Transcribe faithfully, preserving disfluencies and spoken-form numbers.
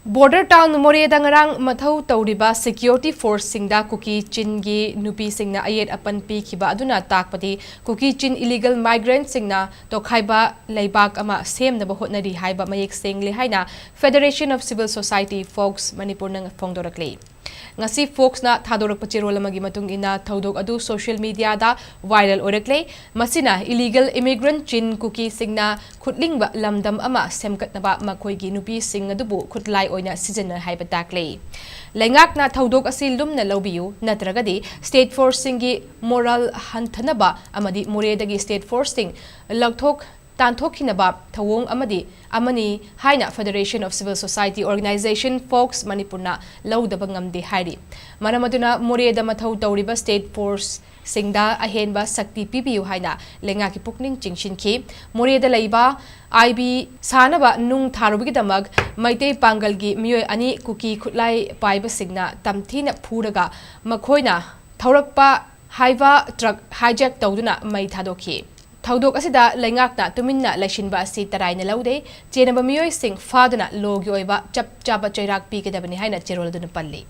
Border town ꯃꯣꯔꯦꯗ ꯉꯔꯥꯡ ꯃꯊꯧ ꯇꯧꯔꯤꯕ security forceꯁꯤꯡꯗ ꯀꯨꯀꯤ ꯆꯤꯟꯒꯤ ꯅꯨꯄꯤꯁꯤꯡꯅ ꯑꯌꯦꯠ ꯑꯄꯟ ꯄꯤꯈꯤꯕ ꯑꯗꯨꯅ ꯇꯥꯛꯄꯗꯤ ꯀꯨꯀꯤ ꯆꯤꯟ illegal migrantꯁꯤꯡꯅ ꯇꯣꯈꯥꯏꯕ ꯂꯩꯕꯥꯛ ꯑꯃ ꯁꯦꯝꯅꯕ ꯍꯣꯠꯅꯔꯤ ꯍꯥꯏꯕ ꯃꯌꯦꯛ ꯁꯦꯡꯂꯦ ꯍꯥꯏꯅ Federation of Civil Society Fox ꯃꯅꯤꯄꯨꯔꯅ ꯐꯣꯡꯗꯣꯔꯛꯂꯤ꯫ ꯉꯁꯤ Foxꯅ ꯊꯥꯗꯣꯔꯛꯄ ꯆꯦꯔꯣꯜ ꯑꯃꯒꯤ ꯃꯇꯨꯡ ꯏꯟꯅ ꯊꯧꯗꯣꯛ ꯑꯗꯨ social mediaꯗ viral ꯑꯣꯏꯔꯛꯂꯦ꯫ ꯃꯁꯤꯅ illegal immigrant ꯆꯤꯟ ꯀꯨꯀꯤꯁꯤꯡꯅ ꯈꯨꯠꯂꯤꯡꯕ ꯂꯝꯗꯝ ꯑꯃ ꯁꯦꯝꯒꯠꯅꯕ ꯃꯈꯣꯏꯒꯤ ꯅꯨꯄꯤꯁꯤꯡ ꯑꯗꯨꯕꯨ ꯈꯨꯠꯂꯥꯏ ꯑꯣꯏꯅ ꯁꯤꯖꯤꯟꯅꯩ ꯍꯥꯏꯕ ꯇꯥꯛꯂꯤ꯫ ꯂꯩꯉꯥꯛꯅ ꯊꯧꯗꯣꯛ ꯑꯁꯤ ꯂꯨꯝꯅ ꯂꯧꯕꯤꯌꯨ, ꯅꯠꯇ꯭ꯔꯒꯗꯤ state forceꯁꯤꯡꯒꯤ morale ꯍꯟꯊꯅꯕ ꯑꯃꯗꯤ ꯃꯣꯔꯦꯗꯒꯤ state forceꯁꯤꯡ ꯂꯧꯊꯣꯛ ꯇꯥꯟꯊꯣꯛꯈꯤꯅꯕ ꯊꯧꯑꯣꯡ ꯑꯃꯗꯤ ꯑꯃꯅꯤ ꯍꯥꯏꯅ Federation of Civil Society Organization Fox ꯃꯅꯤꯄꯨꯔꯅ ꯂꯧꯗꯕ ꯉꯝꯗꯦ ꯍꯥꯏꯔꯤ꯫ ꯃꯔꯝ ꯑꯗꯨꯅ ꯃꯣꯔꯦꯗ ꯃꯊꯧ ꯇꯧꯔꯤꯕ state forceꯁꯤꯡꯗ ꯑꯍꯦꯟꯕ ꯁꯛꯇꯤ ꯄꯤꯕꯤꯌꯨ ꯍꯥꯏꯅ ꯂꯩꯉꯥꯛꯀꯤ ꯄꯨꯛꯅꯤꯡ ꯆꯤꯡꯁꯤꯟꯈꯤ꯫ ꯃꯣꯔꯦꯗ ꯂꯩꯕ ꯑꯥꯏꯕꯤ ꯁꯥꯅꯕ ꯅꯨꯡ ꯊꯥꯔꯨꯕꯒꯤꯗꯃꯛ ꯃꯩꯇꯩ ꯄꯥꯡꯒꯜꯒꯤ ꯃꯤꯑꯣꯏ ꯑꯅꯤ ꯀꯨꯀꯤ ꯈꯨꯠꯂꯥꯏ ꯄꯥꯏꯕꯁꯤꯡꯅ ꯇꯝꯊꯤꯅ ꯐꯨꯔꯒ ꯃꯈꯣꯏꯅ ꯊꯧꯔꯛꯄ Hiva truck hijack ꯇꯧꯗꯨꯅ ꯃꯩ ꯊꯥꯗꯣꯛꯈꯤ꯫ ꯊꯧꯗꯣꯛ ꯑꯁꯤꯗ ꯂꯩꯉꯥꯛꯅ ꯇꯨꯃꯤꯟꯅ ꯂꯩꯁꯤꯟꯕ ꯑꯁꯤ ꯇꯔꯥꯏꯅ ꯂꯧꯗꯦ꯫ ꯆꯦꯟꯅꯕ ꯃꯤꯑꯣꯏꯁꯤꯡ ꯐꯥꯗꯨꯅ lawꯒꯤ ꯑꯣꯏꯕ ꯆꯞ ꯆꯥꯕ ꯆꯩꯔꯥꯛ ꯄꯤꯒꯗꯕꯅꯤ ꯍꯥꯏꯅ ꯆꯦꯔꯣꯜ ꯑꯗꯨꯅ ꯄꯜꯂꯤ꯫